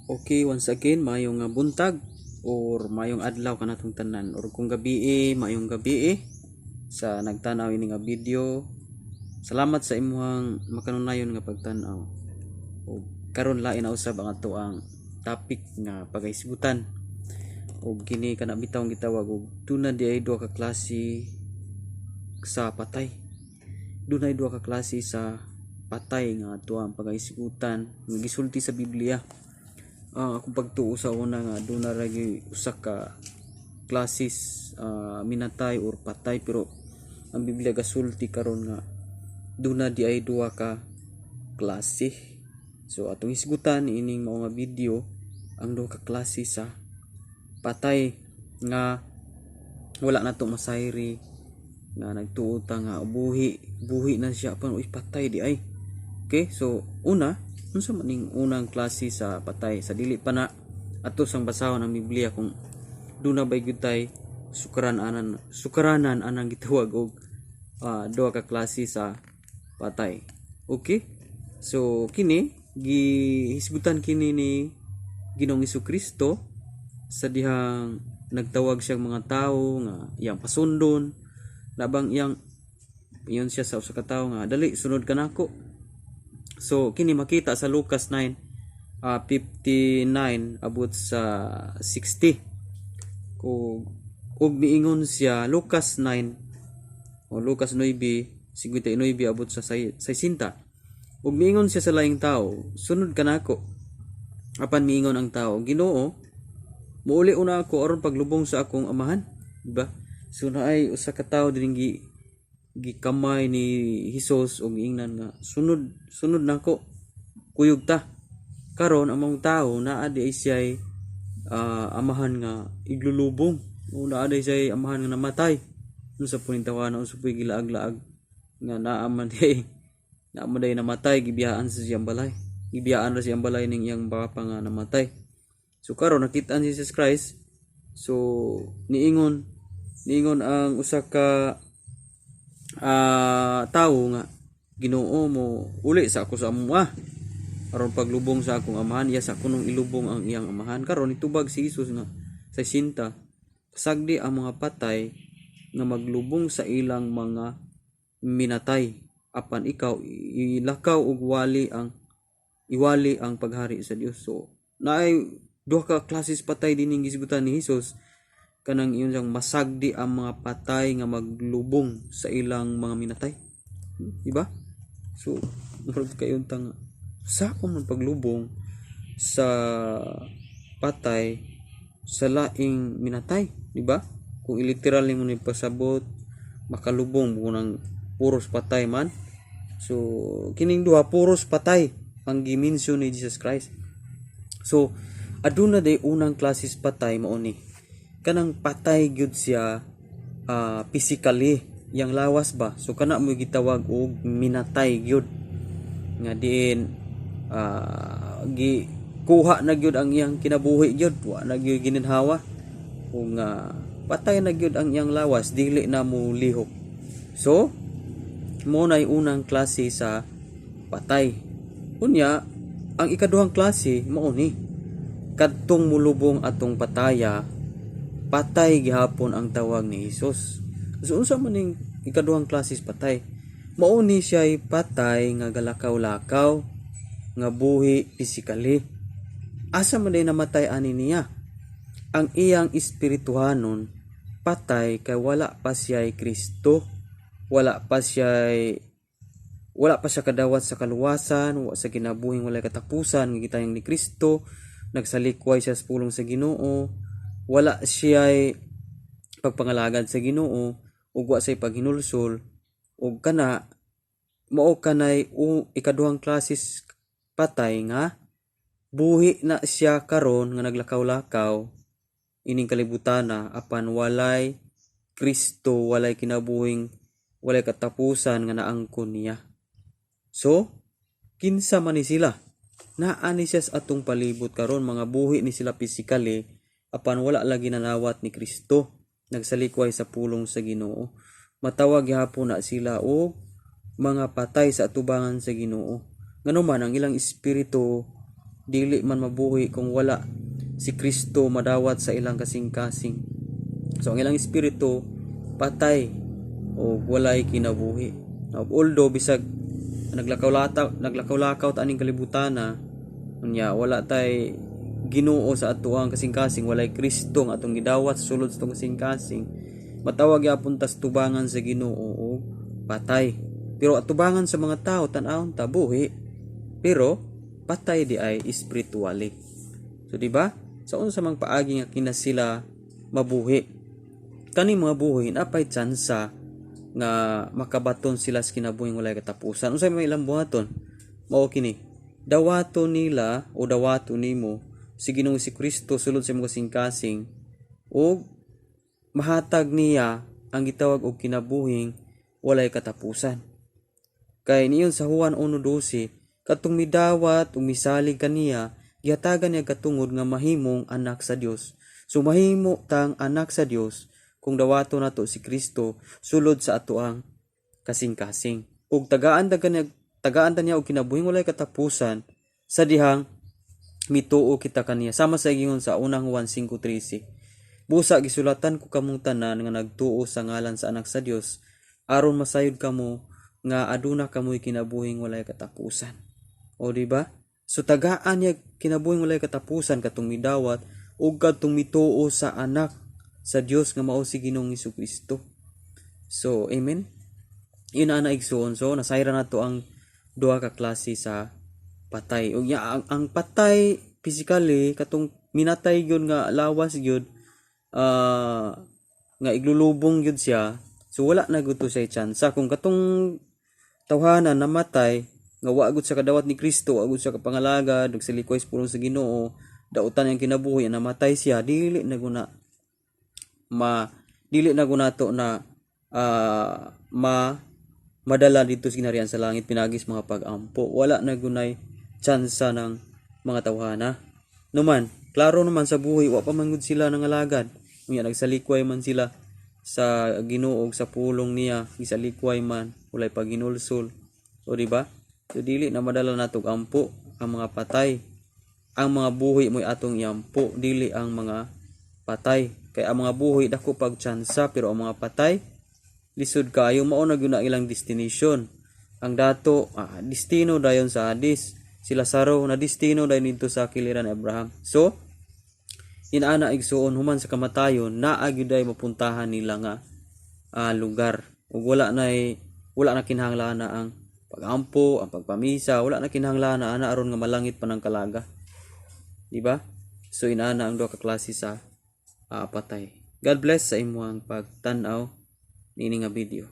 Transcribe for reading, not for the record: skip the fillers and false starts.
Okay, once again, maayong buntag or maayong adlaw kanatong tanan or kung gabi, maayong gabi sa nagtan-aw ini nga video. Salamat sa imuhang makanunayon nga pagtan-aw. Og karon lain na usab ang ato ang topic nga pagahisgutan. Og kini kana bitaw gitawag og duna di ay duha ka klase sa patay. Dunay duha ka klase sa patay nga ato ang pagahisgutan nga gisulti sa Biblia. Ang akong pagtuo sa una nga duna ra gyud usa ka klases minatay or patay, pero ang Biblia gasulti karon nga duna di ay duha ka klase. So atong hisgutan ining mao nga video ang duha ka klase sa patay nga wala nato masayri, nga nagtuo ta nga buhi buhi na siya apan uy, patay di ay. Okay, so una, unsa man ning unang klase sa patay? Sa dili pa na ato sang basahon ang Biblia kung duna bay gyud tay sukaran anan sukaranan anang gitawag og duha ka klase sa patay. Okay? So kini gihisgutan kini ni Ginoong Kristo sa dihang nagtawag siyang mga tawo nga iyang pasundon, labang iyang iyon siya sa usa ka tawo nga, "Dali, sunod ka nako." So kini makita sa Lucas 9 59 abot sa 60. Kung ug miingon siya, Lucas 9 o Lucas 9:59 abot sa 60. Ug miingon siya sa laing tao, "Sunod ka nako." Apan miingon ang tao, "Ginoo, muuli una ako aron paglubong sa akong amahan." Diba? So naay usa ka tawo din gi gikamay ni Hesus ug giingnan nga, "Sunod, sunod nako, kuyog ta." Karon ang mga tao naa di ay siya'y amahan nga iglulubong o naa di siya'y amahan nga namatay. Unsa po ning tawana, unsa po gilaag-laag nga naa man di namatay, gibiyaan sa siyang balay. Gibiyaan ra siyang balay ning iyang bapa nga namatay. So karon nakita ni Jesus Christ. So niingon ang usa ka tawo nga, "Ginoo, mo uli sa ako sa amoa aron paglubong sa akong amahan, iya sa kunong ilubong ang iyang amahan." Karon nitubag si Jesus nga sa sinta, "Pasagdi ang mga patay nga maglubong sa ilang mga minatay, apan ikaw ilakaw ug wali ang iwali ang paghari sa Dios." So naay duha ka klases patay dining gisgutan ni Jesus, kanang iyon siyang masagdi ang mga patay nga maglubong sa ilang mga minatay. Di ba? So, murag kayon ta nga sa man paglubong sa patay sa laing minatay, di ba? Kung iliteral nimo ni pasabot, makalubong mo ng puros patay man. So, kining duha puros patay ang gimension ni Jesus Christ. So, aduna day unang klases patay, mao ni kanang patay gyud siya physically, yang lawas ba. So kana mo gitawag og minatay gyud nga diin gi kuha na gyud ang iyang kinabuhi gyud, wa na gyud gininhawa kung patay na gyud ang iyang lawas, dili na mo lihok. So mo nay unang klase sa patay. Unya ang ikaduhang klase mao ni kadtong mulubong atong pataya, patay gihapon ang tawag ni Hesus. So unsa man ning ikaduhang klases patay? Mao ni siya'y patay nga galakaw-lakaw nga buhi physically. Asa man day namatay ani niya? Ang iyang espirituhanon patay kay wala pa siya'y Kristo. Wala pa siya kadawat sa kaluwasan, wa sa kinabuhing walay katapusan nga gitayang ni Kristo, nagsalikway siya sa pulong sa Ginoo, wala siya'y pagpangalagad sa Ginoo ug wa siya'y paghinulsol, ug kana mao kanay ikaduhang klases patay nga buhi na siya karon nga naglakaw-lakaw ining kalibutana apan walay Kristo, walay kinabuhing walay katapusan nga naangkon niya. So kinsa man ni sila? Naa ni siya sa atong palibot karon, mga buhi ni sila physically apan wala lagi nanawat ni Kristo, nagsalikway sa pulong sa Ginoo. Matawag gihapon na sila og mga patay sa atubangan sa Ginoo. Ngano man ang ilang espiritu Dili man mabuhi kung wala si Kristo madawat sa ilang kasing-kasing. So ang ilang espiritu patay o walay kinabuhi. Although bisag naglakaw-lakaw naglakaw-lakaw ta aning kalibutan na unya wala tay Ginoo sa atoang kasing-kasing, walay Kristo nga atong gidawat sa sulod sa atong kasing-kasing, matawag gyapon tas tubangan sa Ginoo og patay. Pero atubangan sa mga tao, tan-awon ta, buhi, pero patay di ay spiritually. So di ba, sa unsa mang paagi nga kina sila mabuhi, kani mga buhi napay tsansa nga makabaton sila sa kinabuhing walay katapusan. Unsay may ilang buhaton? Mao kini: dawaton nila o dawaton nimo si Ginoong si Kristo sulod sa imong kasing-kasing ug mahatag niya ang gitawag og kinabuhing walay katapusan. Kay niyon sa Juan 1:12, katong midawat ug misalig kaniya, gihatagan niya katungod nga mahimong anak sa Dios. So mahimo tang anak sa Dios kung dawaton nato si Kristo sulod sa atoang kasing-kasing. Ug tagaan ta niya og kinabuhing walay katapusan sa dihang mituo kita kaniya. Sama sa ingon sa Unang Juan 5:13. "Busa gisulatan ko kamong tanan nga nagtuo sa ngalan sa Anak sa Dios, aron masayod kamo nga aduna kamoy kinabuhing walay katapusan." O di ba? So tagaan niya kinabuhing walay katapusan katong midawat ug kadtong mituo sa Anak sa Dios nga mao si Ginoong Hesukristo. So amen. Yun na igsuon. So nasayra nato ang duha ka klase sa patay. Ug ya, ang patay physically, katong minatay gyud nga lawas gyud, nga iglulubong gyud siya. So wala na gud to siya tsansa. Kung katong tawhana namatay nga wa gud sa kadawat ni Kristo, wa gud sa kapangalagad, nagsalikway sa pulong sa Ginoo, dautan ang kinabuhi, namatay siya, dili na gud nato na ma madala dito sa ginharian sa langit pinagi sa mga pag-ampo. Wala na gunay tsansa ng mga tawhana. Numan, klaro naman sa buhi, wa pa man gud sila nangalagad. Unya nagsalikway man sila sa Ginoo, sa pulong niya, gisalikway man, walay paginulsol. O di ba? So dili na madala natog ampo ang mga patay. Ang mga buhi mo'y atong iampo, dili ang mga patay. Kay ang mga buhi dako pag tsansa, pero ang mga patay lisod kaayo. Mao na gyud na ilang destination. Ang dato destino dayon sa Hades. Si Lazaro na destino dayon didto sa kiliran ni Abraham. So inaana igsuon, human sa kamatayon naa gyud ay mapuntahan nila nga lugar ug wala na kinahanglan na ang pagampo, ang pagpamisa, wala na kinahanglan na ana aron nga malangit pa ng kalaga. Di ba? So inaana ang duha ka klase sa patay. God bless sa imong pagtan-aw niini nga video.